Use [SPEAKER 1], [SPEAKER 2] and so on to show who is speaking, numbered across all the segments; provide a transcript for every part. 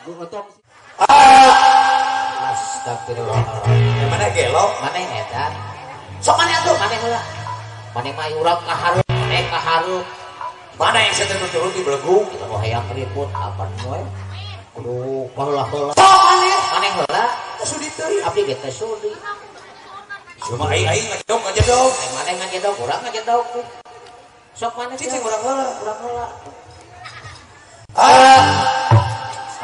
[SPEAKER 1] Gotong.
[SPEAKER 2] Astagfirullahaladzim. Mana gelo?
[SPEAKER 1] Mana edan?
[SPEAKER 2] Sok mana atuh?
[SPEAKER 1] Mana heula? Mana mah urang kahareup, mana kahareup.
[SPEAKER 2] Mana yang seturut-turut di belegu?
[SPEAKER 1] Kita mau hayang ribut apa we? Kudu baheula-heula.
[SPEAKER 2] Sok mana?
[SPEAKER 1] Mana heula?
[SPEAKER 2] Sudi teuing.
[SPEAKER 1] Abdi ge teh sudi.
[SPEAKER 2] Cuma aing aing ngajedog ngajedog.
[SPEAKER 1] Aing mana ngajedog, urang ngajedog. Sok mana
[SPEAKER 2] cicing urang heula,
[SPEAKER 1] urang heula.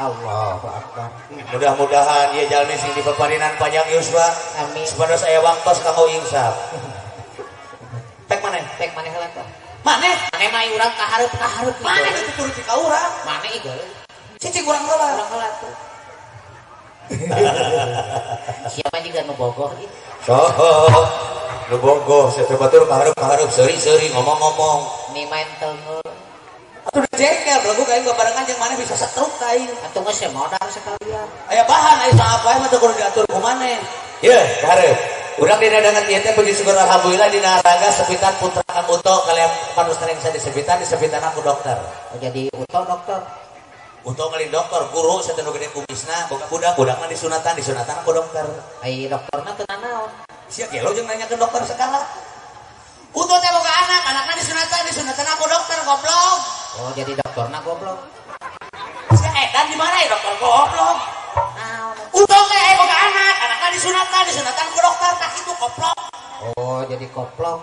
[SPEAKER 1] Allahu Akbar.
[SPEAKER 2] Mudah-mudahan ieu jalmi sing dipaparinan panjang yuswa.
[SPEAKER 1] Amin.
[SPEAKER 2] Supados aya waktos kanggo insaf. Pek maneh?
[SPEAKER 1] Pek maneh heula tah.
[SPEAKER 2] Maneh?
[SPEAKER 1] Maneh mah urang kahareup-kahareup.
[SPEAKER 2] Maneh nu tuturuti ka urang?
[SPEAKER 1] Maneh ieu.
[SPEAKER 2] Cicing urang heula.
[SPEAKER 1] Urang heula tuh. Siapa juga nu bogoh ieu?
[SPEAKER 2] Sok. Nu bogoh sateu batur kahareup-kahareup seuri-seuri ngomong-ngomong.
[SPEAKER 1] Ni main teunggeul.
[SPEAKER 2] Atuh jengkel belegu ka aing babarengan jeung maneh bisa setruk ka aing.
[SPEAKER 1] Atuh geus modal sekalian.
[SPEAKER 2] Aya bahan aya saapa mah teu kudu diatur ku maneh. Yeuh, kahareup. Urang dina danget ieu teh puji syukur alhamdulillah dina raga sepitan putra Kang Uto kalian panusna yang disepitan disepitan aku dokter.
[SPEAKER 1] Oh, jadi Uto dokter.
[SPEAKER 2] Uto ngalin dokter, guru sateu nu gede kumisna, boga budak, budakna disunatan, disunatan aku dokter.
[SPEAKER 1] Ai dokterna teu nanaon.
[SPEAKER 2] Sia gelo jeung nanyakeun dokter segala. Uto teh boga anak, anakna disunatan, disunatan aku dokter goblok.
[SPEAKER 1] Oh, jadi dokterna goblok.
[SPEAKER 2] Sia edan di mana ya dokter goblok?
[SPEAKER 1] Naon?
[SPEAKER 2] Uto teh aya boga anak, anakna disunatan, disunatan ku dokter tah kitu koplok.
[SPEAKER 1] Oh, jadi koplok.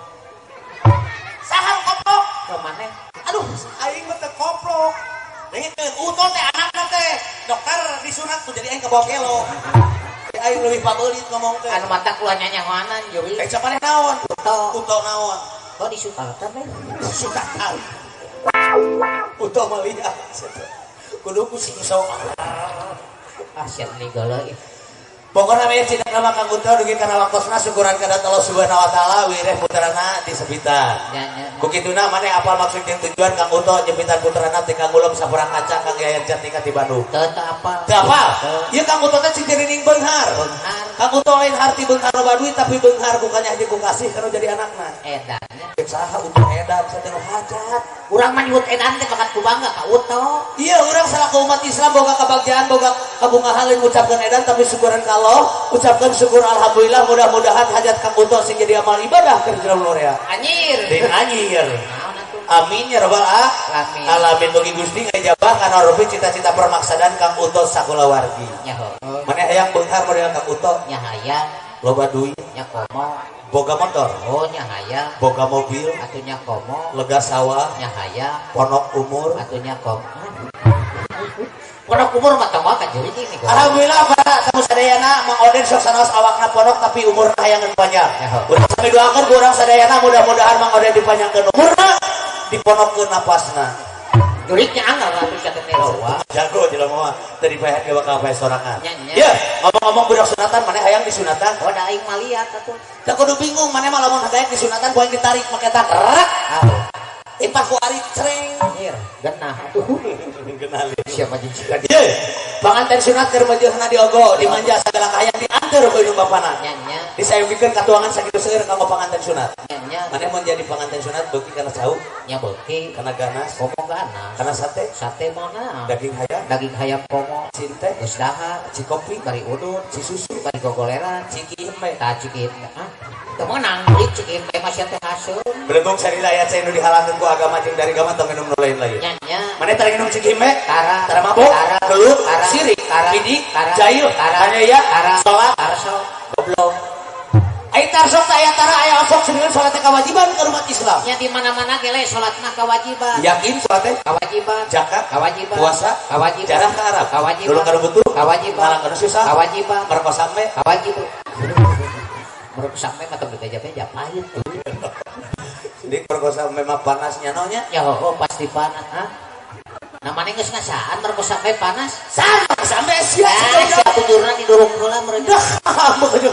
[SPEAKER 2] Saha koplok?
[SPEAKER 1] Ka maneh?
[SPEAKER 2] Aduh, aing mah teu koplok. Dengekeun, Uto teh anakna teh dokter disunat tuh jadi aing kabawa gelo. Aing leuwih pabeulit ngomong teh.
[SPEAKER 1] Anu mata keluar nyanyahoanan juri.
[SPEAKER 2] Eh capaneh naon?
[SPEAKER 1] Uto.
[SPEAKER 2] Uto naon?
[SPEAKER 1] Oh disunatan we.
[SPEAKER 2] Disunatan. Uto malihat. Kudu ku sing sok.
[SPEAKER 1] Ah siap nigala ih.
[SPEAKER 2] Pokona mah cina nama Kang Uto dugi kana waktosna syukuran ka Allah Subhanahu wa taala wireh putrana disepitan.
[SPEAKER 1] Nya nya.
[SPEAKER 2] Ku kituna maneh apal maksud jeung tujuan Kang Uto nyepitan putrana ti Kang Ulum saperang kaca Kang Yayan Jatnika ti Bandung.
[SPEAKER 1] Teu teu apal.
[SPEAKER 2] Teu apal. Ieu Kang Uto teh cing jerining beunghar.
[SPEAKER 1] Beunghar.
[SPEAKER 2] Kang Uto lain harti beunghar loba duit tapi beunghar bukannya hiji ku kasih kana jadi anakna.
[SPEAKER 1] Edan nya.
[SPEAKER 2] Cek saha Uto edan sateu hajat.
[SPEAKER 1] Urang mah nyebut edan teh bakat ku bangga ka Uto.
[SPEAKER 2] Iya urang salaku umat Islam boga kabagjaan boga kabungahan lain ngucapkeun edan tapi syukuran ka Allah, ucapkan syukur alhamdulillah mudah-mudahan hajat Kang Uto sing jadi amal ibadah keur jero lorea.
[SPEAKER 1] Anjir.
[SPEAKER 2] Deung anjir. Amin ya rabbal alamin. Alamin bagi Gusti ngajabah kana rupi cita-cita permaksadan Kang Uto sakulawargi.
[SPEAKER 1] Nya heuh.
[SPEAKER 2] Maneh hayang beunghar model Kang Uto?
[SPEAKER 1] Nya hayang.
[SPEAKER 2] Loba duit,
[SPEAKER 1] nya komo.
[SPEAKER 2] Boga motor.
[SPEAKER 1] Oh nya hayang.
[SPEAKER 2] Boga mobil,
[SPEAKER 1] atuh nya komo.
[SPEAKER 2] Lega sawah,
[SPEAKER 1] nya hayang.
[SPEAKER 2] Ponok umur,
[SPEAKER 1] atuh nya komo. Ponok umur mah tong ka juri ini.
[SPEAKER 2] Alhamdulillah Pak, tamu sadayana Mang Oden sok sanaos awakna ponok tapi umurna hayangeun panjang. Urang sami doakeun ku urang sadayana mudah-mudahan Mang Oden dipanjangkeun umurna, diponokkeun napasna.
[SPEAKER 1] Juriknya anggar atuh sia teh loba.
[SPEAKER 2] Jago jelema mah teu dipaehan ge bakal paeh sorangan. Yeuh, ngomong-ngomong budak sunatan maneh hayang disunatan?
[SPEAKER 1] Oh da aing maliat atuh.
[SPEAKER 2] Teu kudu bingung maneh mah lamun hayang disunatan ku aing ditarik make takrek. Ipah ku ari cereng.
[SPEAKER 1] Anjir, genah atuh.
[SPEAKER 2] Genah.
[SPEAKER 1] Siapa jeung siga.
[SPEAKER 2] Ye, panganten sunat keur meujeuhna diogo, dimanja sagala kahayang dianteur ku indung bapana.
[SPEAKER 1] Nya nya.
[SPEAKER 2] Disayogikeun katuangan sakitu seueur kanggo panganten sunat.
[SPEAKER 1] Nya nya.
[SPEAKER 2] Maneh mun jadi panganten sunat beuki kana cau?
[SPEAKER 1] Nya beuki.
[SPEAKER 2] Kana ganas?
[SPEAKER 1] Komo ganas.
[SPEAKER 2] Kana sate?
[SPEAKER 1] Sate mana?
[SPEAKER 2] Daging hayam?
[SPEAKER 1] Daging hayam komo.
[SPEAKER 2] Cinte?
[SPEAKER 1] Geus dahar.
[SPEAKER 2] Cikopi?
[SPEAKER 1] Bari udut.
[SPEAKER 2] Cisusu?
[SPEAKER 1] Bari gogoleran.
[SPEAKER 2] Cikihembe?
[SPEAKER 1] Tah cikihembe. Ah, teu meunang deui cikihembe mah sia teh haseum.
[SPEAKER 2] Belenggung sarila aya cai nu dihalangkeun ku agama jeung dari agama tong minum nu lain-lain.
[SPEAKER 1] Nya nya.
[SPEAKER 2] Maneh tara minum cikihembe?
[SPEAKER 1] Tara.
[SPEAKER 2] Tara mabuk? Gelut? Sirik? Bidik? Jahil? Kanyaya? Salat?
[SPEAKER 1] Tarso. Goblok.
[SPEAKER 2] Ai tarsok teh aya tara aya osok sebenarnya salat teh kewajiban ke umat Islam.
[SPEAKER 1] Nya di mana-mana ge salat mah kewajiban.
[SPEAKER 2] Yakin salat teh?
[SPEAKER 1] Kewajiban.
[SPEAKER 2] Zakat?
[SPEAKER 1] Kewajiban.
[SPEAKER 2] Puasa?
[SPEAKER 1] Kewajiban.
[SPEAKER 2] Jarah ke Arab?
[SPEAKER 1] Kewajiban.
[SPEAKER 2] Dulu kana butuh?
[SPEAKER 1] Kewajiban.
[SPEAKER 2] Ngalang kana susah?
[SPEAKER 1] Kewajiban.
[SPEAKER 2] Merkosa me?
[SPEAKER 1] Kewajiban. Merkosa me mah tong dibeja-beja pahit.
[SPEAKER 2] Jadi merkosa me mah panasnya nonya?
[SPEAKER 1] Ya oh pasti panas, ha? Namanya geus ngasaan merkosa me panas.
[SPEAKER 2] Sama sampe sia.
[SPEAKER 1] Sia bujurna diduruk heula meureun.
[SPEAKER 2] Dah,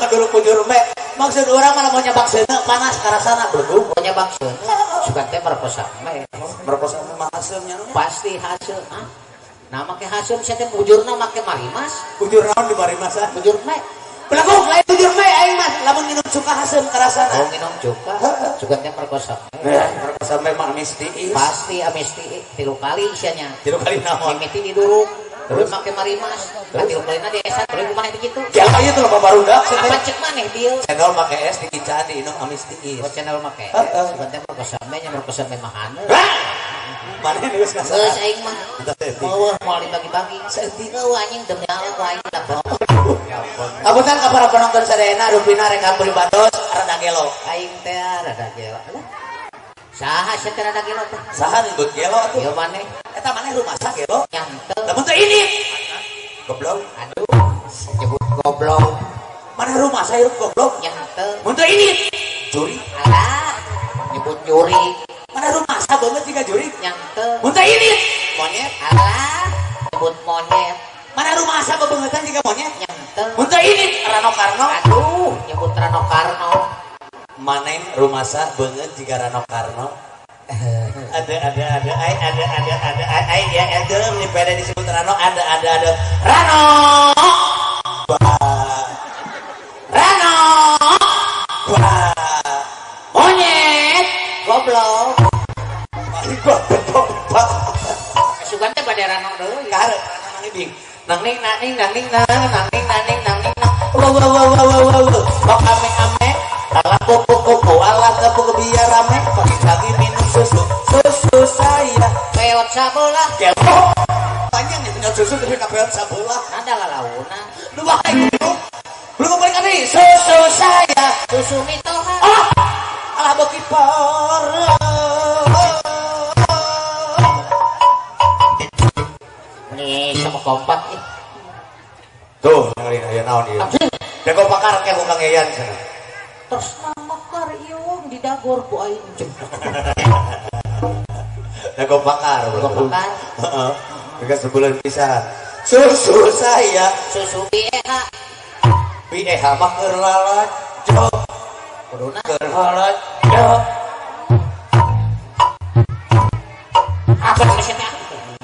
[SPEAKER 2] kaduruk bujur me. Maksud orang malah mau nyabak seuneu panas karasana belum.
[SPEAKER 1] Mau nyabak seuneu sugan teh merkosa me.
[SPEAKER 2] Merkosa me mah haseum nya.
[SPEAKER 1] Pasti haseum, ah. Nah make haseum sia teh bujurna make marimas.
[SPEAKER 2] Bujur naon di marimas ah?
[SPEAKER 1] Bujur me.
[SPEAKER 2] Belakang lain bujur me aing mah lamun minum cuka haseum karasana.
[SPEAKER 1] Oh minum cuka. Sugan teh merkosa me.
[SPEAKER 2] Merkosa me mah amis tiis.
[SPEAKER 1] Pasti amis tiis 3 kali sia nya.
[SPEAKER 2] 3 kali naon?
[SPEAKER 1] Mimiti diduruk. Terus make marimas. Tilu kalina diesan terus kumaha teh kitu.
[SPEAKER 2] Gelo ieu tuh loba barudak cenah.
[SPEAKER 1] Apa cek maneh dieu?
[SPEAKER 2] Cendol make es dikicaan diinum amis tiis.
[SPEAKER 1] Oh cendol make es. Sugan teh merkosa me nya merkosa me mahana.
[SPEAKER 2] Maneh geus ngasaan.
[SPEAKER 1] Geus aing mah. Eueuh moal dibagi-bagi.
[SPEAKER 2] Saeutik
[SPEAKER 1] eueuh anjing demi Allah ku aing lapor.
[SPEAKER 2] Apunten ka para penonton sadayana rupina rek hampir batos rada gelo.
[SPEAKER 1] Aing teh rada gelo. Saha sia teh rada gelo teh?
[SPEAKER 2] Saha nyebut gelo atuh?
[SPEAKER 1] Ieu maneh.
[SPEAKER 2] Eta maneh rumasa gelo?
[SPEAKER 1] Nya henteu.
[SPEAKER 2] Lamun teh ini. Goblok.
[SPEAKER 1] Aduh, nyebut goblok.
[SPEAKER 2] Maneh rumasa hirup goblok?
[SPEAKER 1] Nya henteu.
[SPEAKER 2] Mun teh ini. Juri.
[SPEAKER 1] Alah, nyebut juri.
[SPEAKER 2] Mana rumasa banget jika juri?
[SPEAKER 1] Nya henteu.
[SPEAKER 2] Mun teh ini. Monyet.
[SPEAKER 1] Alah, nyebut monyet.
[SPEAKER 2] Mana rumasa bebengetan jika monyet?
[SPEAKER 1] Nya henteu.
[SPEAKER 2] Mun teh ini Rano Karno.
[SPEAKER 1] Aduh, nyebut Rano Karno.
[SPEAKER 2] Maneh rumasa beungeut jika Rano Karno. Ada ai ada ai ya ada di pede disebut Rano ada Rano. Ba. Rano. Ba.
[SPEAKER 1] Monyet goblok.
[SPEAKER 2] Goblok.
[SPEAKER 1] Sugan teh bade Rano deui.
[SPEAKER 2] Karep Rano ngibing.
[SPEAKER 1] Nang ning nang ning nang ning nang nang ning nang ning nang ning nang.
[SPEAKER 2] Wow wow wow wow wow. Kok ame-ame alah kuku alah tepuk biar rame pagi-pagi minum susu susu saya
[SPEAKER 1] peot sabelah
[SPEAKER 2] gelo panjang ya minum susu tapi ka peot sabelah
[SPEAKER 1] ada lalauna
[SPEAKER 2] lu wae lu balik nih susu saya
[SPEAKER 1] susu mitoha
[SPEAKER 2] alah alah beuki parah
[SPEAKER 1] nih sama kompak ih
[SPEAKER 2] tuh dengerin aya naon ieu jago pakar ke ku Kang Yayan cenah.
[SPEAKER 1] Terus mekar iung di dagor ku aing.
[SPEAKER 2] Dago pakar,
[SPEAKER 1] dago pakar.
[SPEAKER 2] Heeh. Geus sebulan pisan. Susu saya,
[SPEAKER 1] susu BEH.
[SPEAKER 2] BEH mah keur lalajo.
[SPEAKER 1] Kuduna
[SPEAKER 2] keur lalajo.
[SPEAKER 1] Apa sih teh?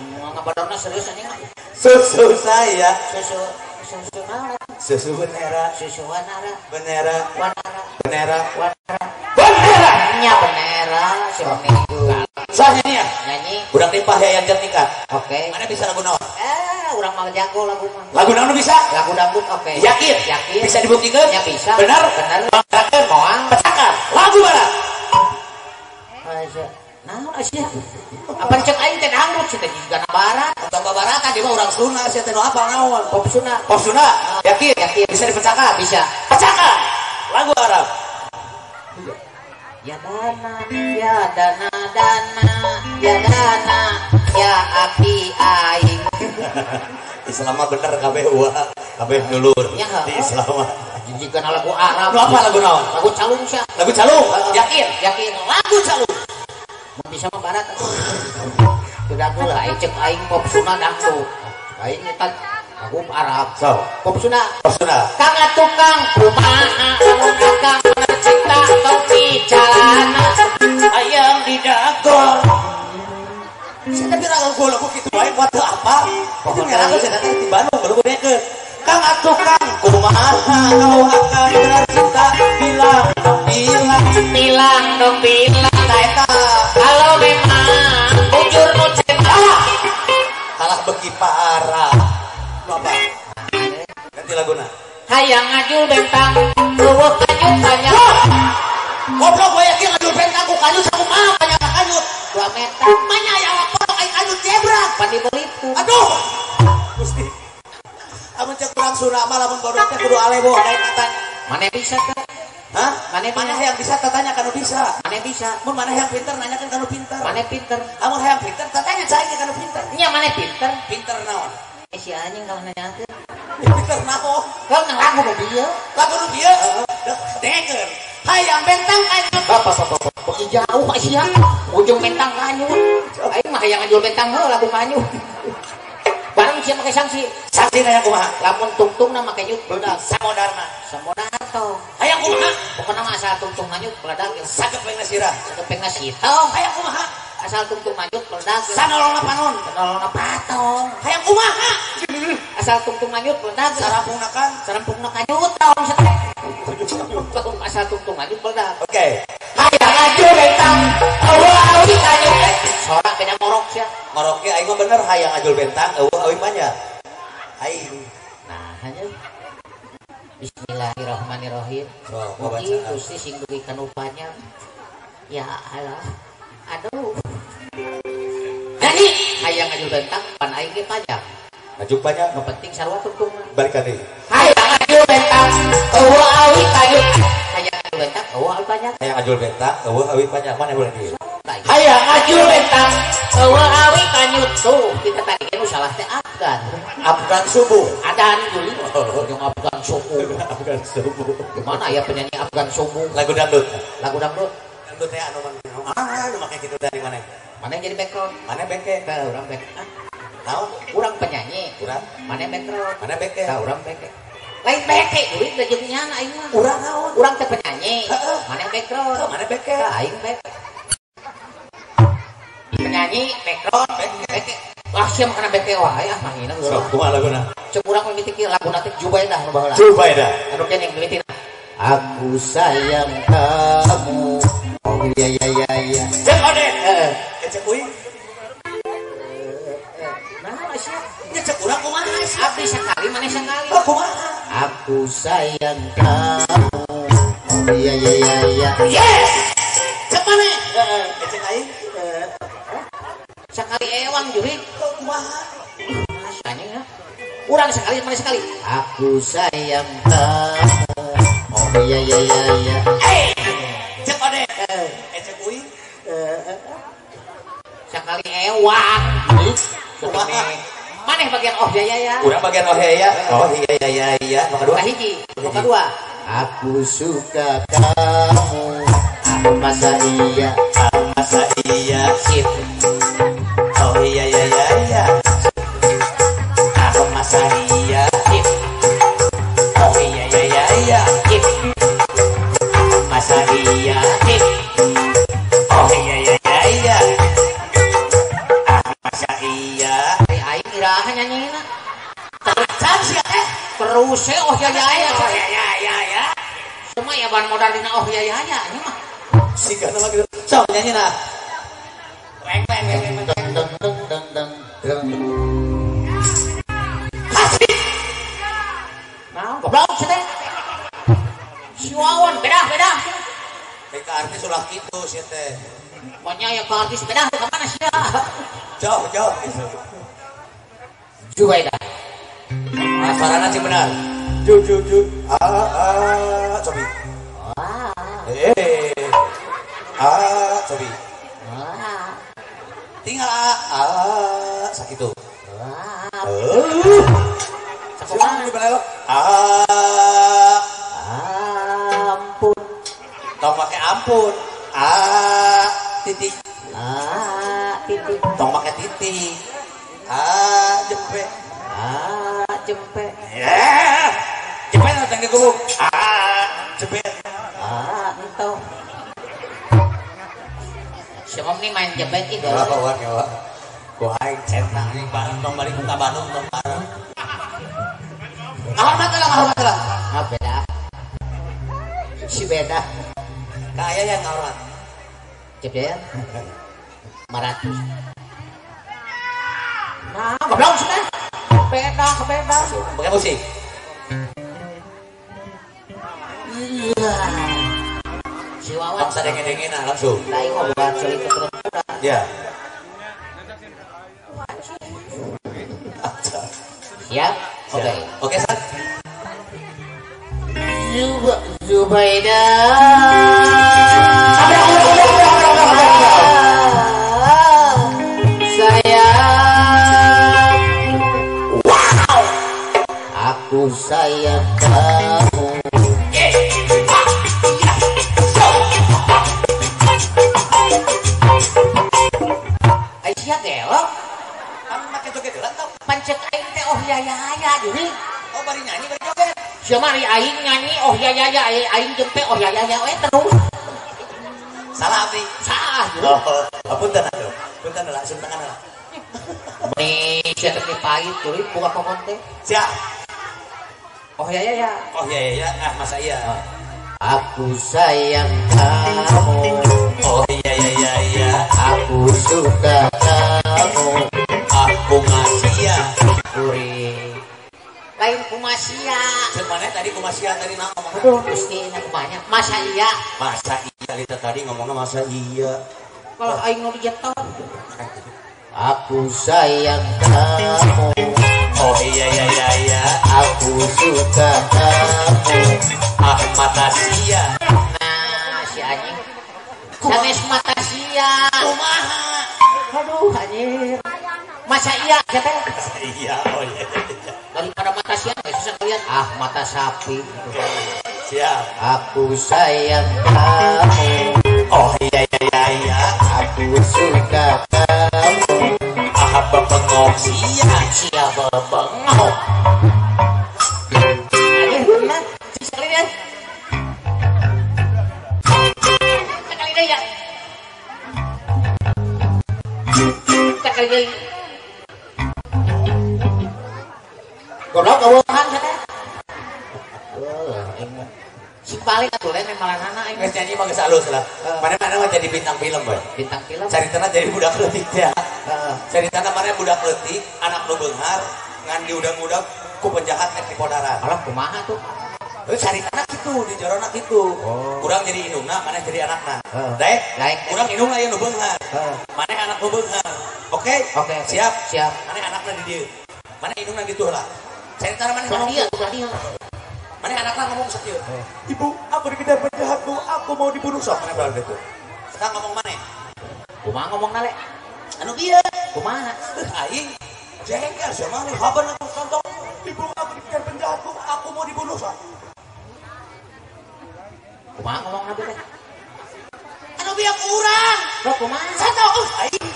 [SPEAKER 1] Ngabadorna serius anjing.
[SPEAKER 2] Susu saya,
[SPEAKER 1] susu susu naon?
[SPEAKER 2] Susu bendera,
[SPEAKER 1] susu wanara,
[SPEAKER 2] bendera,
[SPEAKER 1] wanara,
[SPEAKER 2] bendera,
[SPEAKER 1] wanara,
[SPEAKER 2] bendera,
[SPEAKER 1] nya bendera, si minggu.
[SPEAKER 2] Sah nyanyi ya?
[SPEAKER 1] Nyanyi.
[SPEAKER 2] Urang nipah ya yang tingkat.
[SPEAKER 1] Oke.
[SPEAKER 2] Mana bisa lagu naon?
[SPEAKER 1] Urang mah jago lagu mah.
[SPEAKER 2] Lagu naon bisa?
[SPEAKER 1] Lagu dangdut oke.
[SPEAKER 2] Yakin?
[SPEAKER 1] Yakin.
[SPEAKER 2] Bisa dibuktikan?
[SPEAKER 1] Ya bisa.
[SPEAKER 2] Benar?
[SPEAKER 1] Benar.
[SPEAKER 2] Banggakeun
[SPEAKER 1] moal.
[SPEAKER 2] Pecahkan. Lagu mana?
[SPEAKER 1] Aja. Naon sia? Apa cek aing teh dangdut sih teh jiga barat.
[SPEAKER 2] Atau babaratan dia mah urang Sunda sia teh nu apal naon?
[SPEAKER 1] Pop Sunda.
[SPEAKER 2] Pop Sunda. Yakin?
[SPEAKER 1] Yakin.
[SPEAKER 2] Bisa dipecahkan?
[SPEAKER 1] Bisa.
[SPEAKER 2] Pecahkan. Lagu Arab.
[SPEAKER 1] Ya dana, ya dana dana, ya dana, ya api aing.
[SPEAKER 2] Islam mah bener kabeh uwa, kabeh dulur.
[SPEAKER 1] Ya,
[SPEAKER 2] di Islam mah.
[SPEAKER 1] Jika lagu Arab.
[SPEAKER 2] Lu apa lagu naon?
[SPEAKER 1] Lagu calung sia.
[SPEAKER 2] Lagu calung?
[SPEAKER 1] Yakin? Yakin.
[SPEAKER 2] Lagu calung.
[SPEAKER 1] Mun bisa mah barat. Sudah aku lah cek aing pop Sunda dangdut. Aing eta lagu Arab.
[SPEAKER 2] So,
[SPEAKER 1] pop Sunda.
[SPEAKER 2] Pop Sunda.
[SPEAKER 1] Kang tukang kumaha lamun akang cinta topi calana
[SPEAKER 2] ayam di dagor. Saya tapi lagu lagu kitu wae buat teu apa? Itu ngeraku saya teh di Bandung baru godekeun. Kang atuh kang kumaha kau akan bercinta bilang bilang
[SPEAKER 1] bilang dong bilang
[SPEAKER 2] eta
[SPEAKER 1] kalau memang bujur nu cinta
[SPEAKER 2] kalah beuki parah. Nu apa? Ganti laguna.
[SPEAKER 1] Hayang ngajul bentang leuweuh kanyut banyak.
[SPEAKER 2] Goblok we yakin ngajul bentang ku kanyut sakumaha banyak kanyut
[SPEAKER 1] 2 meter.
[SPEAKER 2] Manya aya lapor aing kanyut jebrak
[SPEAKER 1] pan dibeli tuh.
[SPEAKER 2] Aduh. Gusti. Amun cek urang Sunda mah lamun baru teh kudu alebo lain tatanya.
[SPEAKER 1] Mane bisa teh?
[SPEAKER 2] Hah?
[SPEAKER 1] Mane
[SPEAKER 2] mana hayang bisa tatanya kanu bisa.
[SPEAKER 1] Mane bisa.
[SPEAKER 2] Mun mana hayang pinter nanyakeun kanu pinter.
[SPEAKER 1] Mane pinter.
[SPEAKER 2] Amun hayang pinter tatanya cai kanu pinter.
[SPEAKER 1] Nya mane pinter.
[SPEAKER 2] Pinter naon?
[SPEAKER 1] Si anjing kalau nanyakeun.
[SPEAKER 2] Pinter naon?
[SPEAKER 1] Kau lagu nu bieu.
[SPEAKER 2] Lagu nu bieu? Dengekeun. Hayang bentang kanyut.
[SPEAKER 1] Bapak beki jauh sia. Ujung bentang kanyut. Aing mah hayang ngajul bentang heuh lagu kanyut. Bareng sia make sanksi.
[SPEAKER 2] Sanksi hayang kumaha?
[SPEAKER 1] Lamun tungtungna make nyut beledag.
[SPEAKER 2] Samodarna.
[SPEAKER 1] Samodarto.
[SPEAKER 2] Hayang kumaha?
[SPEAKER 1] Pokona mah asal tungtung nganyut beledag.
[SPEAKER 2] Sagepengna sirah.
[SPEAKER 1] Sagepengna sitong.
[SPEAKER 2] Hayang kumaha?
[SPEAKER 1] Asal tungtung nganyut beledag.
[SPEAKER 2] Sanolongna panon.
[SPEAKER 1] Sanolongna patong.
[SPEAKER 2] Hayang kumaha?
[SPEAKER 1] Asal tungtung nganyut beledag.
[SPEAKER 2] Sarampungna kan?
[SPEAKER 1] Sarampungna kanyut taon satek. Asal tungtung nganyut beledag.
[SPEAKER 2] Oke.
[SPEAKER 1] Hayang ngajul bentang. Eueuh awi kanyut. Sorak beda ngorok sia.
[SPEAKER 2] Ngorok ge aing mah bener hayang ngajul bentang eueuh awi mah nya. Aing.
[SPEAKER 1] Nah, hanya Bismillahirrahmanirrahim. Mugi Gusti sing dugi kana upanya. Ya Allah. Aduh. Nyanyi hayang ngajul bentang pan aing ge panjang.
[SPEAKER 2] Ngajul panjang
[SPEAKER 1] nu penting sarua tungtungna.
[SPEAKER 2] Balik ka deui.
[SPEAKER 1] Hayang ngajul bentang eueuh awi kanyut. Hayang ngajul bentang eueuh awi panjang.
[SPEAKER 2] Hayang ngajul bentang eueuh awi panjang mana boleh deui.
[SPEAKER 1] Hayang ngajul bentang eueuh awi kanyut. Tuh kita tadi nu salah teh Afgan.
[SPEAKER 2] Afgan subuh.
[SPEAKER 1] Adan juli. Jeung Afgan subuh.
[SPEAKER 2] Afgan subuh.
[SPEAKER 1] Gimana ya penyanyi Afgan subuh?
[SPEAKER 2] Lagu dangdut.
[SPEAKER 1] Lagu dangdut.
[SPEAKER 2] Dangdut teh anu mana? Ah, nu make kitu dari mana?
[SPEAKER 1] Mana yang jadi background?
[SPEAKER 2] Mana beke?
[SPEAKER 1] Tah urang bek.
[SPEAKER 2] Naon?
[SPEAKER 1] Urang penyanyi.
[SPEAKER 2] Urang.
[SPEAKER 1] Mana background?
[SPEAKER 2] Mana beke?
[SPEAKER 1] Tah urang beke. Lain beke duit da jeung nyana aing mah.
[SPEAKER 2] Urang naon?
[SPEAKER 1] Urang teh penyanyi.
[SPEAKER 2] Heeh.
[SPEAKER 1] Mana background?
[SPEAKER 2] Mana beke?
[SPEAKER 1] Tah aing beke. Penyanyi background beke. Wah sia mah kana beke wae ah manghina urang.
[SPEAKER 2] Sok kumaha laguna?
[SPEAKER 1] Cek urang mimiti kieu laguna teh Jubaidah nu baheula.
[SPEAKER 2] Jubaidah.
[SPEAKER 1] Anu keneh mimitina. Aku sayang kamu. Oh iya iya iya iya.
[SPEAKER 2] Cek ode.
[SPEAKER 1] Heeh.
[SPEAKER 2] Cek uing.
[SPEAKER 1] Nah, sia.
[SPEAKER 2] Nya cek urang kumaha sia?
[SPEAKER 1] Abdi sekali maneh sekali.
[SPEAKER 2] Oh, kumaha?
[SPEAKER 1] Aku sayang kamu. Oh iya iya iya iya.
[SPEAKER 2] Yes. Cek maneh?
[SPEAKER 1] Heeh.
[SPEAKER 2] Cek aing.
[SPEAKER 1] Sekali ewang jurig.
[SPEAKER 2] Oh, kumaha?
[SPEAKER 1] Masanya ya. Urang sekali maneh sekali. Aku sayang kamu. Oh iya iya iya iya.
[SPEAKER 2] Eh. Cek ode. Cek uing.
[SPEAKER 1] Sekali ewang. Maneh bagian oh ya ya ya.
[SPEAKER 2] Urang bagian oh ya ya. Oh iya iya iya iya. Nu kadua?
[SPEAKER 1] Kahiji. Nu kadua. Aku suka kamu. Masa iya?
[SPEAKER 2] Masa iya?
[SPEAKER 1] Sip.
[SPEAKER 2] Oh iya iya iya iya. Aku masa iya.
[SPEAKER 1] Sip.
[SPEAKER 2] Oh iya iya iya iya.
[SPEAKER 1] Sip.
[SPEAKER 2] Aku masa iya.
[SPEAKER 1] Sip.
[SPEAKER 2] Oh iya iya iya iya. Aku masa iya.
[SPEAKER 1] Aing iraha nyanyina.
[SPEAKER 2] Tacan sia teh.
[SPEAKER 1] Terus oh ya ya ya.
[SPEAKER 2] Oh ya ya ya ya.
[SPEAKER 1] Cuma ya ban modal dina oh ya ya ya ini mah.
[SPEAKER 2] Siga nama gitu. Sok nyanyi nah. Weng weng weng weng.
[SPEAKER 1] Deng deng deng deng deng.
[SPEAKER 2] Hasik.
[SPEAKER 1] Nah, goblok sia teh. Si Wawan beda beda.
[SPEAKER 2] Baik artis ulah kitu sia teh.
[SPEAKER 1] Pokoknya ya ke artis beda ka mana sia?
[SPEAKER 2] Jauh jauh gitu.
[SPEAKER 1] Jubaidah.
[SPEAKER 2] Ah, suarana sih benar. Ju ju ju. Ah ah cobi.
[SPEAKER 1] Ah.
[SPEAKER 2] Eh. Ah cobi.
[SPEAKER 1] Ah.
[SPEAKER 2] Tinggal ah ah sakitu.
[SPEAKER 1] Ah.
[SPEAKER 2] Sakumaha di balelo? Ah.
[SPEAKER 1] Ampun.
[SPEAKER 2] Tong make ampun. Ah titik.
[SPEAKER 1] Ah titik.
[SPEAKER 2] Tong make titik. Ah jempe.
[SPEAKER 1] Ah jempe.
[SPEAKER 2] Ya. Jempe datang ke gubuk. Ah jempe.
[SPEAKER 1] Ah entong. Siapa nih main jempet itu?
[SPEAKER 2] Wah, wah, wah. Aing centang anjing bareng tong balik ka Bandung tong bareng. Hormat lah, hormat lah.
[SPEAKER 1] Ah beda. Si beda.
[SPEAKER 2] Kaya yang hormat.
[SPEAKER 1] Cep ya. 500. Nah, goblok sih. Beda, beda.
[SPEAKER 2] Pakai musik.
[SPEAKER 1] Iya. Si Wawan
[SPEAKER 2] bangsa dengin-dengin langsung.
[SPEAKER 1] Lain ngobrol ceuli keturun kuda.
[SPEAKER 2] Ya.
[SPEAKER 1] Siap? Oke.
[SPEAKER 2] Oke, Sat.
[SPEAKER 1] Zubaidah. Sayang.
[SPEAKER 2] Wow.
[SPEAKER 1] Aku sayang kamu. Aisyah gelok.
[SPEAKER 2] Kan make joget heula tong.
[SPEAKER 1] Pancet aing teh oh ya ya ya juri.
[SPEAKER 2] Oh bari nyanyi bari joget.
[SPEAKER 1] Sia mah ari aing nyanyi oh ya ya ya aing jempe oh ya ya ya we terus.
[SPEAKER 2] Salah abdi.
[SPEAKER 1] Salah juri.
[SPEAKER 2] Oh, punten atuh. Punten lah, sun tangan lah.
[SPEAKER 1] Meni sia teh pahit juri buka kokon teh.
[SPEAKER 2] Siap.
[SPEAKER 1] Oh ya ya ya.
[SPEAKER 2] Oh ya ya ya, ah masa iya.
[SPEAKER 1] Aku sayang kamu.
[SPEAKER 2] Oh iya iya iya iya.
[SPEAKER 1] Aku suka kamu.
[SPEAKER 2] Aku masih ya.
[SPEAKER 1] Kuring. Lain kumasia.
[SPEAKER 2] Cek mana tadi kumasia tadi naon ngomongna?
[SPEAKER 1] Aduh, Gusti nya kumanya. Masa iya?
[SPEAKER 2] Masa iya kita tadi ngomongna masa iya.
[SPEAKER 1] Kalau aing nu dijetor. Aku sayang kamu.
[SPEAKER 2] Oh iya iya iya iya.
[SPEAKER 1] Aku suka kamu.
[SPEAKER 2] Ah mata sia.
[SPEAKER 1] Nah, si anjing. Sanes mata sia.
[SPEAKER 2] Kumaha?
[SPEAKER 1] Aduh anjir. Masa iya siapa?
[SPEAKER 2] Masa iya, oh iya.
[SPEAKER 1] Daripada mata sia, susah kalian. Ah, mata sapi.
[SPEAKER 2] Oke, siap.
[SPEAKER 1] Aku sayang kamu.
[SPEAKER 2] Oh iya iya iya iya.
[SPEAKER 1] Aku suka kamu.
[SPEAKER 2] Ah bebengok sia.
[SPEAKER 1] Sia bebengok. Anjir benar. Sekali deh. Sekali deh ya. Sekali deh. Goblok kawan katanya. Si paling atuh lain malanana aing.
[SPEAKER 2] Geus nyanyi mah geus alus lah. Mana-mana mah jadi bintang film boy.
[SPEAKER 1] Bintang film.
[SPEAKER 2] Caritana jadi budak leutik teh. Caritana mana budak leutik, anak nu beunghar, ngan diudag-udag ku penjahat rek dipodaran.
[SPEAKER 1] Alah kumaha tuh?
[SPEAKER 2] Caritana kitu, di jorona kitu. Urang jadi indungna, maneh jadi anakna. Daek?
[SPEAKER 1] Daek.
[SPEAKER 2] Urang indungna aya nu beunghar. Maneh anak nu beunghar. Oke?
[SPEAKER 1] Oke.
[SPEAKER 2] Siap?
[SPEAKER 1] Siap.
[SPEAKER 2] Maneh anakna di dieu. Maneh indungna kitu heula. Caritana maneh ngomong
[SPEAKER 1] dia, dia.
[SPEAKER 2] Maneh anakna ngomong sakieu. Ibu, aku dikejar penjahat, Bu. Aku mau dibunuh. Sok maneh bae gitu. Sekarang ngomong maneh.
[SPEAKER 1] Kumaha ngomongna le?
[SPEAKER 2] Anu bieu.
[SPEAKER 1] Kumaha?
[SPEAKER 2] Aing jengkel sia maneh haban aku contoh. Ibu, aku dikejar penjahat, Bu. Aku mau dibunuh. Sok.
[SPEAKER 1] Kumaha ngomongna teh?
[SPEAKER 2] Anu bieu kurang.
[SPEAKER 1] Sok kumaha?
[SPEAKER 2] Satu aing.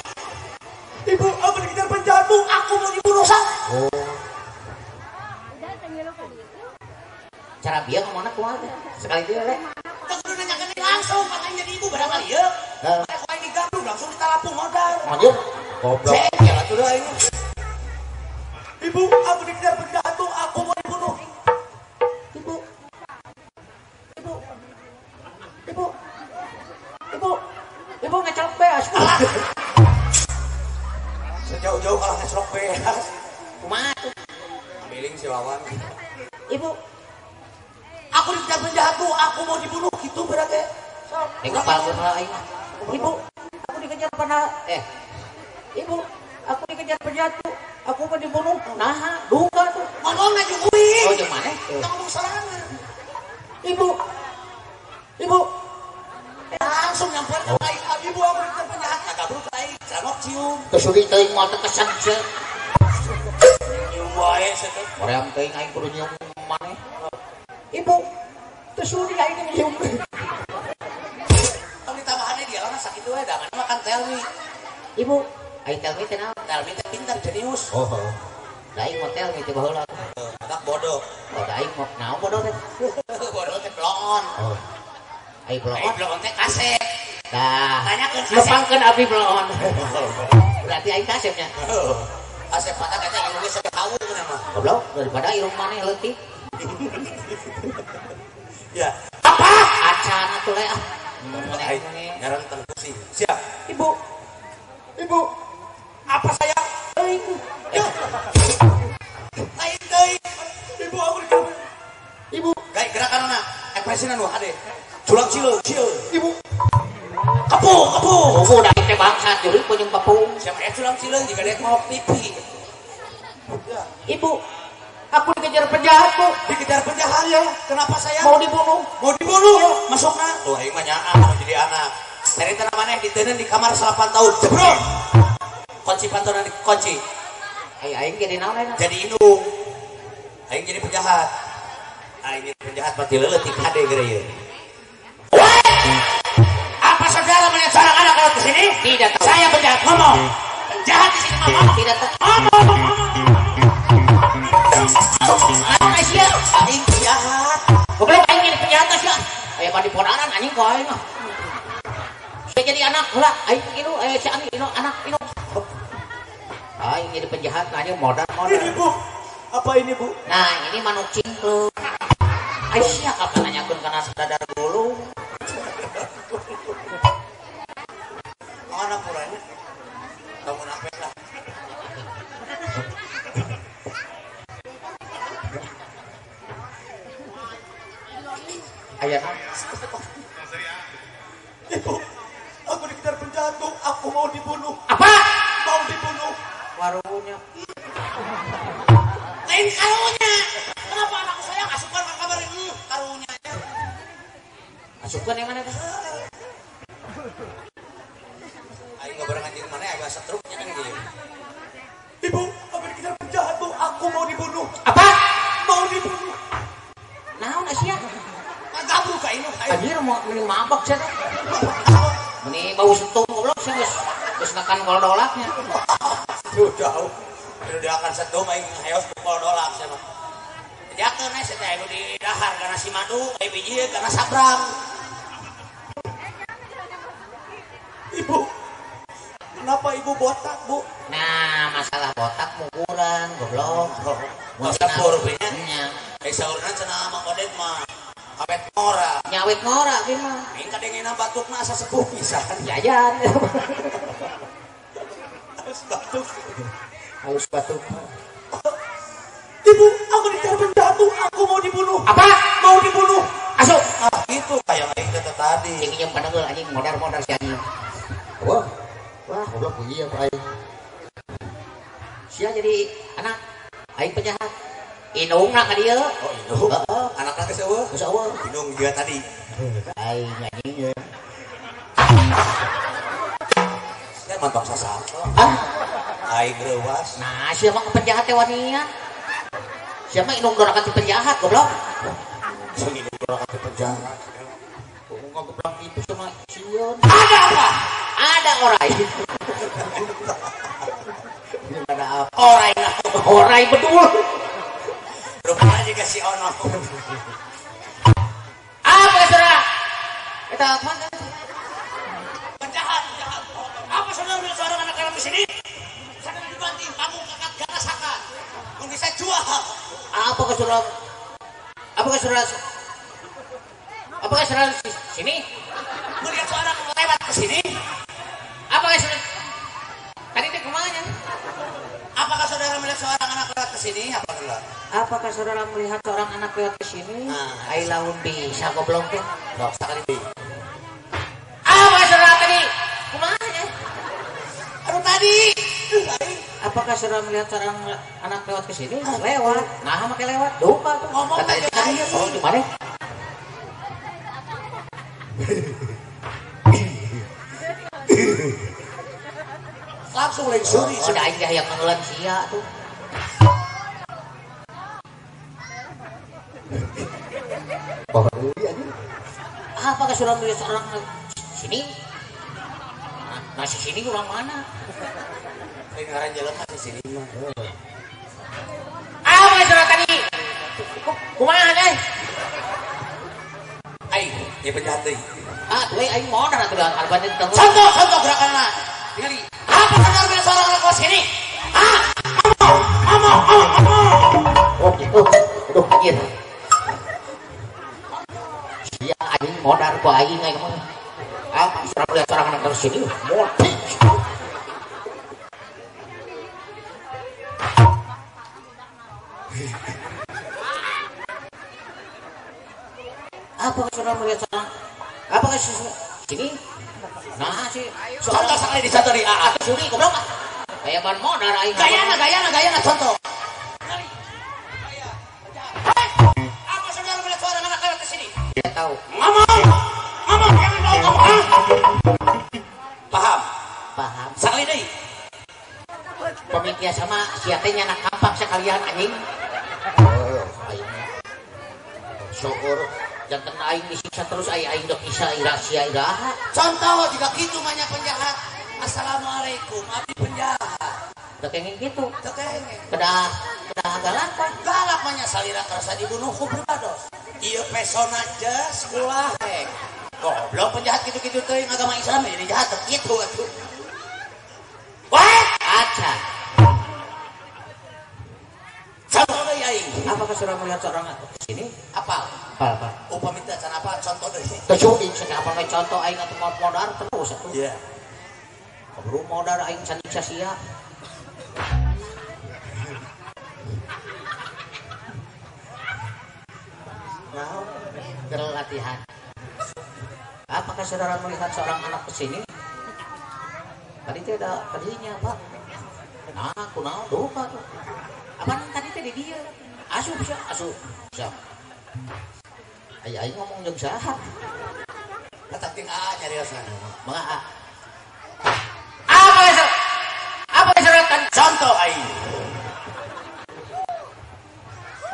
[SPEAKER 2] Ibu, aku dikejar penjahat, Bu. Aku mau dibunuh. Sok.
[SPEAKER 1] Oh. Cara bieu ngomongna kumaha teh? Sekali deui le.
[SPEAKER 2] Teu kudu nanyakeun langsung, makanya jadi ibu barangkali ieu.
[SPEAKER 1] Heeh.
[SPEAKER 2] Ku aing digaduh langsung ditalapung modal.
[SPEAKER 1] Anjir. Goblok.
[SPEAKER 2] Jengkel atuh deui aing. Ibu, aku dikejar penjahat, Bu. Aku mau dibunuh.
[SPEAKER 1] Ibu. Ibu. Ibu. Ibu. Ibu ngecelok beas.
[SPEAKER 2] Sejauh-jauh kalah ngecelok beas.
[SPEAKER 1] Kumaha tuh?
[SPEAKER 2] Ambiling si Wawan.
[SPEAKER 1] Ibu,
[SPEAKER 2] aku dikejar penjahat, Bu. Aku mau dibunuh gitu berarti.
[SPEAKER 1] Sok. Ngapalkeun heula aing mah. Ibu, aku dikejar pada Ibu, aku dikejar penjahat, Bu. Aku mau dibunuh. Naha, duka tuh.
[SPEAKER 2] Ngomongna jeung uing.
[SPEAKER 1] Oh, jeung maneh?
[SPEAKER 2] Tong ngomong sorangan.
[SPEAKER 1] Ibu. Ibu.
[SPEAKER 2] Langsung nyamperin ka aing. Ibu, aku dikejar penjahat. Kagabruk ka aing, celangok cium.
[SPEAKER 1] Teu sudi teuing moal teu kesan sia.
[SPEAKER 2] Nyium wae sia teh.
[SPEAKER 1] Hoream teuing aing kudu nyium maneh. Ibu, teu sudi aing nyium.
[SPEAKER 2] Tong ditambahannya dia lah sakitu we da mana makan tell me.
[SPEAKER 1] Ibu, aing tell me teh naon?
[SPEAKER 2] Tell me teh pintar jenius.
[SPEAKER 1] Oh. Da aing mah tell me teh baheula.
[SPEAKER 2] Anak bodoh.
[SPEAKER 1] Oh, da aing mah naon bodoh teh?
[SPEAKER 2] Bodoh teh bloon.
[SPEAKER 1] Oh. Aing bloon.
[SPEAKER 2] Aing bloon teh kasep.
[SPEAKER 1] Tah.
[SPEAKER 2] Tanyakeun kasep.
[SPEAKER 1] Lepangkeun abdi bloon. Berarti aing kasepnya.
[SPEAKER 2] Kasep patah kata irung geus sampe hawu geuna mah.
[SPEAKER 1] Goblok, daripada irung maneh leutik.
[SPEAKER 2] Ya. Apa?
[SPEAKER 1] Acan atuh le ah.
[SPEAKER 2] Ngaran teng pusing. Siap.
[SPEAKER 1] Ibu. Ibu.
[SPEAKER 2] Apa saya?
[SPEAKER 1] Teuing.
[SPEAKER 2] Lain teuing. Ibu aku dikejar.
[SPEAKER 1] Ibu.
[SPEAKER 2] Gae gerakanna, ekspresina nu hade. Culang cileung, cieu.
[SPEAKER 1] Ibu.
[SPEAKER 2] Kepung, kepung.
[SPEAKER 1] Oh, da teh bangsat jurig punyung kepung.
[SPEAKER 2] Siapa ya culang cileung jiga dek mau TV.
[SPEAKER 1] Ibu, aku dikejar penjahat, Bu.
[SPEAKER 2] Dikejar penjahat ya? Kenapa saya?
[SPEAKER 1] Mau dibunuh.
[SPEAKER 2] Mau dibunuh? Ya. Masukna. Tuh aing mah nyaah mau jadi anak. Cerita maneh diteundeun di kamar 8 tahun. Jebrot. Kunci pantona dikunci.
[SPEAKER 1] Aing jadi naon aing?
[SPEAKER 2] Jadi indung. Aing jadi penjahat. Aing jadi penjahat pati leutik hade geura ieu. Apa saudara melihat seorang anak lewat ke sini?
[SPEAKER 1] Tidak tahu.
[SPEAKER 2] Saya penjahat ngomong. Penjahat di sini ngomong.
[SPEAKER 1] Tidak tahu.
[SPEAKER 2] Ngomong.
[SPEAKER 1] Aing
[SPEAKER 2] aing penjahat.
[SPEAKER 1] Goblok aing jadi penjahat sia. Aya mah dipodaran anjing ku aing mah. Saya jadi anak heula aing inu si Ani inu anak inu. Aing jadi penjahat anjing modal-modal.
[SPEAKER 2] Ini Bu. Apa ini Bu?
[SPEAKER 1] Nah, ini manuk cingklung. Aing sia kapan nanyakeun kana sadadar gulung.
[SPEAKER 2] Mana puranya? Kamu napek lah.
[SPEAKER 1] Aya.
[SPEAKER 2] Ibu, aku dikejar penjahat, Bu. Aku mau dibunuh.
[SPEAKER 1] Apa?
[SPEAKER 2] Mau dibunuh.
[SPEAKER 1] Warungnya.
[SPEAKER 2] Lain karunya. Kenapa anak saya asupkan ke kamar ini? Karunya aja.
[SPEAKER 1] Asupkan yang mana tuh?
[SPEAKER 2] Ayo nggak bareng anjing mana ya bahasa truknya kan gitu. Ibu, aku dikejar penjahat, Bu. Aku mau dibunuh.
[SPEAKER 1] Apa?
[SPEAKER 2] Mau dibunuh.
[SPEAKER 1] Naon asia?
[SPEAKER 2] Kagabru ka inu.
[SPEAKER 1] Anjir mau meni mabok sia teh. Meni bau setum goblok sia geus geus ngakan koldolaknya.
[SPEAKER 2] Duh jauh. Udah akan setum aing heos koldolak sia mah. Diakeun we sia teh anu di dahar kana si madu, ai biji kana sabrang. Ibu, kenapa ibu botak, Bu?
[SPEAKER 1] Nah, masalah botak mau kurang, goblok.
[SPEAKER 2] Mau sepur nya. Eh saurna cenah Mang Odet mah awet ngora.
[SPEAKER 1] Nyawet ngora ge mah.
[SPEAKER 2] Aing kadengena batukna asa sepuh pisan.
[SPEAKER 1] Jajan.
[SPEAKER 2] Halus batuk.
[SPEAKER 1] Halus batuk.
[SPEAKER 2] Ibu, aku dikejar penjahat, aku mau dibunuh.
[SPEAKER 1] Apa?
[SPEAKER 2] Mau dibunuh.
[SPEAKER 1] Asup.
[SPEAKER 2] Ah, gitu kayak aing teh tadi.
[SPEAKER 1] Cing jeung paneunggeul anjing modar-modar si anjing. Wah. Wah, goblok ieu ku aing. Sia jadi anak aing penjahat. Indungna ka dieu.
[SPEAKER 2] Oh, indung.
[SPEAKER 1] Heeh,
[SPEAKER 2] anakna geus eueuh.
[SPEAKER 1] Geus eueuh.
[SPEAKER 2] Indung juga tadi.
[SPEAKER 1] Aing anjing.
[SPEAKER 2] Sia mantong sasato.
[SPEAKER 1] Ah,
[SPEAKER 2] aing reuwas.
[SPEAKER 1] Nah, sia mah penjahat teh wanian. Sia mah indung doraka ti penjahat goblok.
[SPEAKER 2] Sing indung doraka ti penjahat.
[SPEAKER 1] Ngomong goblok itu sama sieun.
[SPEAKER 2] Ada apa?
[SPEAKER 1] Ada orai. Ada apa?
[SPEAKER 2] Orai.
[SPEAKER 1] Orai betul.
[SPEAKER 2] Rupanya juga si Ono.
[SPEAKER 1] Apa saudara? Kita apa?
[SPEAKER 2] Penjahat, penjahat. Apa saudara melihat seorang anak dalam di sini? Sana dibanting, panggung kakak ganas akan. Mun bisa jual.
[SPEAKER 1] Apa saudara? Apa saudara? Apa saudara sini?
[SPEAKER 2] Melihat seorang lewat ke sini?
[SPEAKER 1] Apa saudara? Tadi itu kemana?
[SPEAKER 2] Apakah saudara melihat seorang anak lewat ke sini? Apa enggak?
[SPEAKER 1] Apakah saudara melihat seorang anak lewat ke sini?
[SPEAKER 2] Nah,
[SPEAKER 1] ai laun bisa goblok teh.
[SPEAKER 2] Sok sakali deui.
[SPEAKER 1] Apa saudara tadi? Kumaha nya?
[SPEAKER 2] Anu tadi.
[SPEAKER 1] Apakah saudara melihat seorang anak lewat ke sini? Lewat. Nah, make lewat. Dupa tuh.
[SPEAKER 2] Ngomong
[SPEAKER 1] kata tadi. Oh, di mana?
[SPEAKER 2] Langsung lain suri.
[SPEAKER 1] Oh, da aing teh hayang mangelan sia tuh. Apakah saudara melihat seorang sini? Nah, si sini orang mana?
[SPEAKER 2] Lain ngaran jelema si sini mah.
[SPEAKER 1] Apa saudara tadi? Kumaha teh?
[SPEAKER 2] Aing, ieu penjahat deui.
[SPEAKER 1] Ah, tuh aing modar atuh da arban teh.
[SPEAKER 2] Contoh, contoh gerakanna. Tingali. Apa saudara melihat seorang anak kelas sini? Ah, ngomong, ngomong, ngomong.
[SPEAKER 1] Oh, gitu. Aduh, anjir. Sia anjing modar ku aing aing mah. Apa saudara melihat seorang anak kelas sini? Mati. Apa saudara melihat seorang? Apa sini? Nah, si
[SPEAKER 2] contoh sekali di satu di AA.
[SPEAKER 1] Suri goblok. Kayak ban modar aing.
[SPEAKER 2] Gayana, gayana, gayana contoh. Hei, apa saudara melihat seorang anak lewat ke sini?
[SPEAKER 1] Tidak tahu.
[SPEAKER 2] Ngomong, ngomong, jangan tahu kamu. Paham?
[SPEAKER 1] Paham.
[SPEAKER 2] Sekali deui.
[SPEAKER 1] Pemikiran sama sia teh nyanak kampak sekalian anjing. Oh, aing. Syukur janten aing disiksa terus aing aing dok isa ira sia iraha.
[SPEAKER 2] Contoh jika kitu banyak penjahat. Assalamualaikum, abdi penjahat.
[SPEAKER 1] Teu kenging kitu.
[SPEAKER 2] Teu kenging.
[SPEAKER 1] Kedah kedah galak kan.
[SPEAKER 2] Galak mah nya salira kerasa dibunuh ku pribados. Ieu pesona jes ulah hek. Goblok penjahat kitu-kitu teuing agama Islam jadi jahat teu kitu atuh. Wah,
[SPEAKER 1] aca.
[SPEAKER 2] Contoh deui aing.
[SPEAKER 1] Apakah saudara melihat seorang sini?
[SPEAKER 2] Apa?
[SPEAKER 1] Apa apa?
[SPEAKER 2] Upami teh can apa contoh deui.
[SPEAKER 1] Teu cuing cenah apa we contoh aing atuh modar terus atuh.
[SPEAKER 2] Iya.
[SPEAKER 1] Keburu modar aing can nyiksa sia.
[SPEAKER 2] Naon?
[SPEAKER 1] Latihan. Apakah saudara melihat seorang anak ke sini? Tadi tidak tadinya Pak. Nah, kunaon duka tuh. Apaan tadi teh di dia? Asup sia, asup. Siap. Aya aing ngomong jeung saha?
[SPEAKER 2] Kata ting A nyariosna.
[SPEAKER 1] Mangga A. Apa apa saudara
[SPEAKER 2] contoh aing.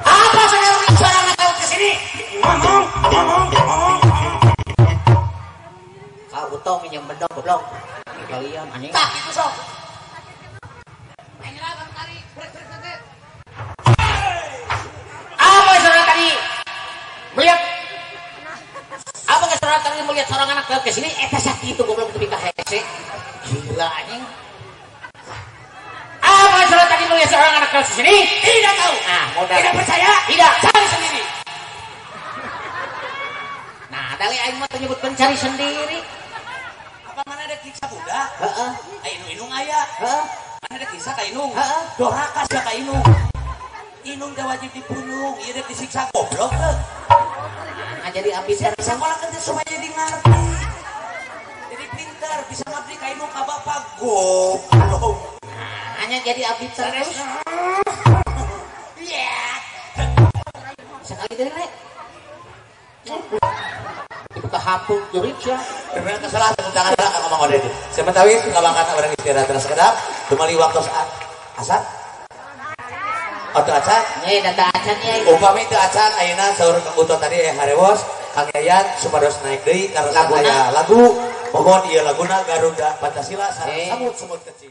[SPEAKER 1] Apa saudara melihat seorang anak ke sini?
[SPEAKER 2] Ngomong, ngomong, ngomong.
[SPEAKER 1] Kau utong minjem bedog goblok. Kalian anjing.
[SPEAKER 2] Tah itu sok.
[SPEAKER 1] Apa saudara tadi melihat? Apa saudara tadi melihat seorang anak lewat ke sini? Eta sakitu goblok tepi ka hese. Gila anjing. Apa saudara tadi melihat seorang anak lewat ke sini?
[SPEAKER 2] Tidak tahu.
[SPEAKER 1] Ah, modal.
[SPEAKER 2] Tidak percaya?
[SPEAKER 1] Tidak.
[SPEAKER 2] Cari sendiri.
[SPEAKER 1] Nah, dari aing mah menyebut mencari sendiri.
[SPEAKER 2] Apa mana ada kisah budak?
[SPEAKER 1] Heeh.
[SPEAKER 2] Inung-inung aya.
[SPEAKER 1] Heeh.
[SPEAKER 2] Mana ada kisah ka inung?
[SPEAKER 1] Heeh.
[SPEAKER 2] Doraka sia ka inung. Inung teh wajib dipunyung, ieu rek disiksa goblok teh.
[SPEAKER 1] Nah, jadi abdi teh
[SPEAKER 2] sekolah kan teh supaya jadi ngarti. Jadi pintar, bisa ngabdi ka inung ka bapak goblok.
[SPEAKER 1] Nah, hanya jadi abdi terus.
[SPEAKER 2] Iya.
[SPEAKER 1] Sekali deui rek. Dibuka hapuk jurik sia.
[SPEAKER 2] Bener kesalah tepuk tangan heula ka Mang Oded. Samentawis ngabangkana urang istirahat terus sekedap, tumali waktu asar. Atau acan?
[SPEAKER 1] Nya data acan nya.
[SPEAKER 2] Upami teu acan ayeuna saur Kang Uto tadi harewos Kang Yayan supados naik deui karena aya lagu. Mohon ieu laguna Garuda Pancasila sareng Semut-semut kecil.